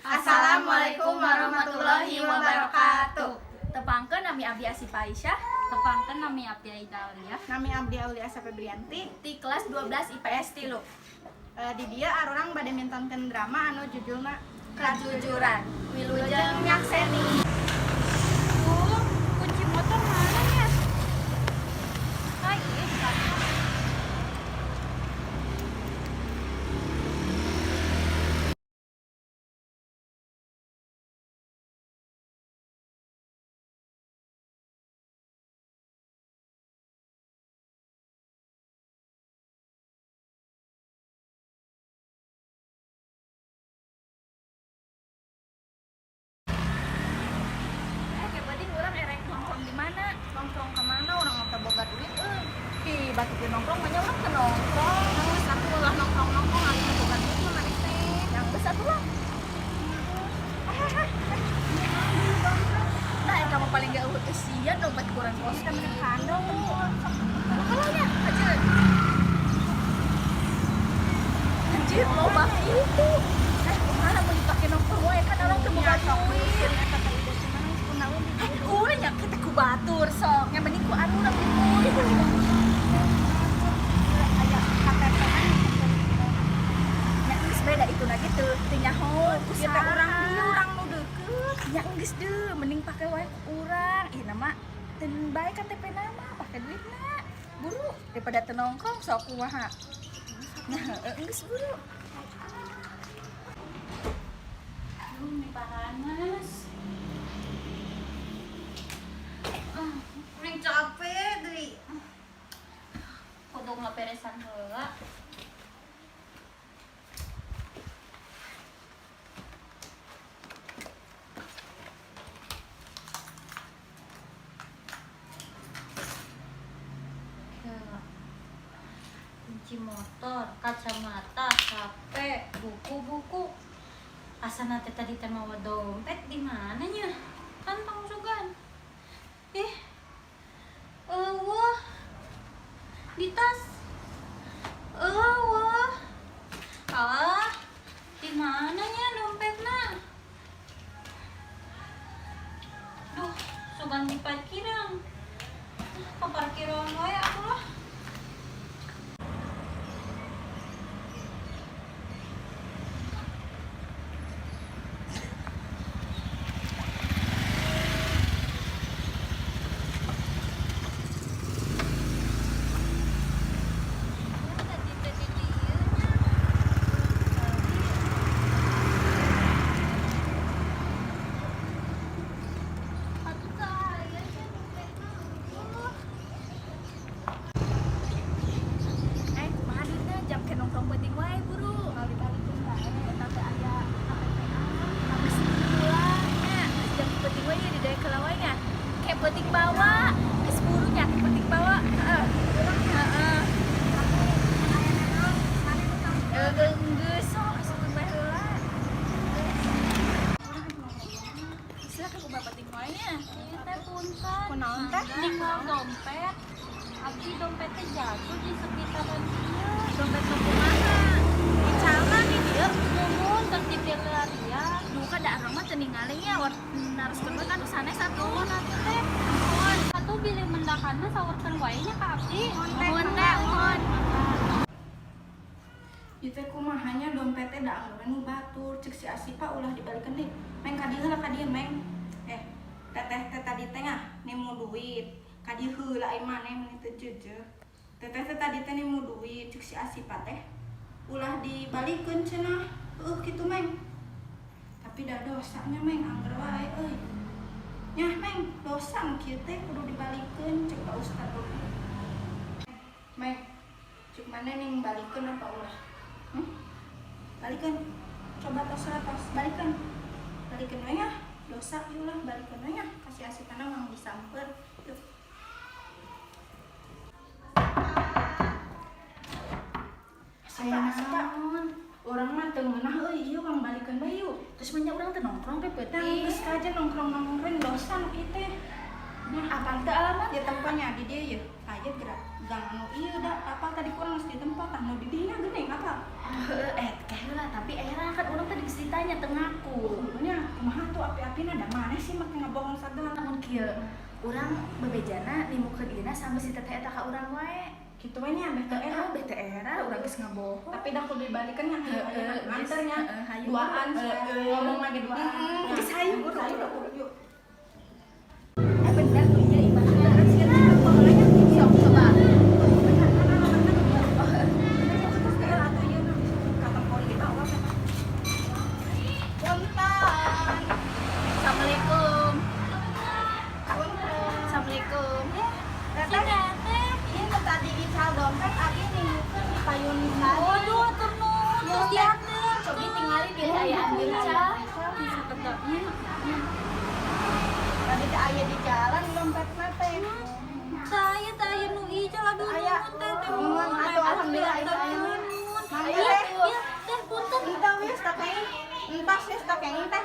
Assalamualaikum warahmatullahi wabarakatuh. Tepangkeun, nami abdi Asifa Aisyah. Tepangkeun, nami abdi Aida Aulia. Nami abdi Aulia Febrianti. Ti kelas 12 IPS 3. Di dieu arurang bade mintonkeun drama anu judulna Kajujuran. Wilujeng nyakseni. Duh, kunci motor mana ya? Ah, iya, di sana. Eh, kayak penting urang erek nongkrong di mana? Nongkrong kemana? Urang mah teu boga duit euy. Ih, batur ge nongkrong mah nya, urang teu nongkrong. Geus atuh, ulah nongkrong-nongkrong, ari teu boga duit mah maneh teh. Yang besar tuh lah. Nah, yang kamu paling gak eusian dompet kurang kos. Kita mending kandong. Kalau nya, anjir. Anjir, loba itu. Eh, kumaha mun dipake nongkrong wae, kan urang teu boga duit. Eta teh ide cuman geus kunaon di Eh, ulah nya kita ku batur sok. Yang penting ku anu urang dipulih. Aya KTP-an. Nya geus beda itu na gitu. Teu nyaho ku Ieu teh saha. urang dieu, urang nu deukeut. Nya geus deuh, mending pake wae ku urang. Ih, nama teu bae KTP nama, pake duitna. Buru daripada teu nongkrong, sok kumaha. Nah, heueuh, geus buru. Duh, ini panas. Ah, neng capek deui. Kudu ngaberesan heula. Heula. Kunci motor, kacamata, HP, buku-buku. Asa teh tadi teh mawa dompet, di mana nya? Kantong sugan. Ih. Euweuh. Di tas. Euweuh. Ah, di mana nya dompetna? Duh, sugan di parkiran. Ke parkiran wae atuh lah. Tadi teh di dieu nya. Atuh teu aya nya dompetna, euweuh. Eh, kumaha duitna, jam ke nongkrong penting wae buru. Balik-balikeun bae, eta teh aya KTP-an. Geus ulah nya, geus jam penting wae di daek heula wae nya. Kayak penting bawa, geus buru nya, kayak penting bawa. Heeh. Heeh. Eh, geus sok asupkeun bae heula. Silakan, kumaha penting wae nya. Ieu teh punten. Kunaon teh? Ninggal dompet. Abdi dompetnya jatuh di sekitaran dieu. Dompet nu kumaha? Dicalna di dieu. Nuhun, terus dipilarian. Duh, kan da urang mah teu ningali nya, war naroskeun we kan nu sanes atuh. Nuhun atuh teh. Atuh bilih mendakanna saurkeun wae nya ka abdi. Nuhun teh, nuhun. Ieu teh kumaha nya dompetnya, da anggur nu batur, cek si Asipa ulah dibalikeun deui. Meng, ka dieu heula, ka dieu, Meng. Eh, teteh teh tadi teh ngah nemu duit. Ka dieu heula, ai maneh meuni teu jeujeuk. Teteh teh tadi teh nemu duit, cek si Asipa teh ulah dibalikeun cenah. Heueuh kitu, Meng. Tapi da dosanya, Meng, angger wae euy. Nyah, Meng, dosa nu kieu teh, kudu dibalikeun cek Pak Ustad oge. Meng, cek maneh ning balikeun apa ulah? Hmm? Balikeun. Coba tos lah, tos balikeun. Balikeun we nya. Dosa ieu lah, balikeun we nya. Kasih asipana mang disamper. Yuk. Asipa, Asipa. Urang mah teu ngeunah euy, ieu mang balikeun bae yuk. Terus mah nya urang teh nongkrong teh Tang peuting. geus kajen nongkrong-nongkrong, dosa nu kieu teh. Apal teu alamat? Di tempatnya di dia ya. Aya gerak gang anu ieu da apal tadi kurang geus di tempat tah nu di dinya geuning apal. Heeh, eh teh heula, tapi era kan urang tadi geus ditanya teu ngaku. Nya kumaha tuh api-apina da maneh sih make ngabohong sagala. Lamun kieu, urang bebejana nimukeun ieu sama si teteh eta ka urang wae. Kitu we nya beh teu era. Era beh teu era urang geus ngabohong. Tapi dah kudu dibalikan nya hayu Heeh, ayeuna nganter nya. heeh, hayu. Duaan Heeh. ngomong lagi duaan. Heeh, geus hayu buru. Hayu buru yuk. Eh bener tuh ieu imahna. Sok coba. Bener kan alamatna nu ieu. Bener ya terus ke era atuh ieu na bisa katempo di bawah kan. Punten. Assalamualaikum. Punten. Assalamualaikum. Teteh, ieu nu tadi ical dompet abi nimukeun di payun tadi. Waduh, atur nuhun, terus diantar. Cobi tingali bilih aya anu ical. Tadi teh aya di jalan dompetna teh. Saya teh aya nu ical, aduh Aya. nuhun teh teh. Nuhun atuh alhamdulillah aya aya. Mangga Iya, teh. iya, teh punten. Entah wis tak kenging. Entas wis tak kenging teh.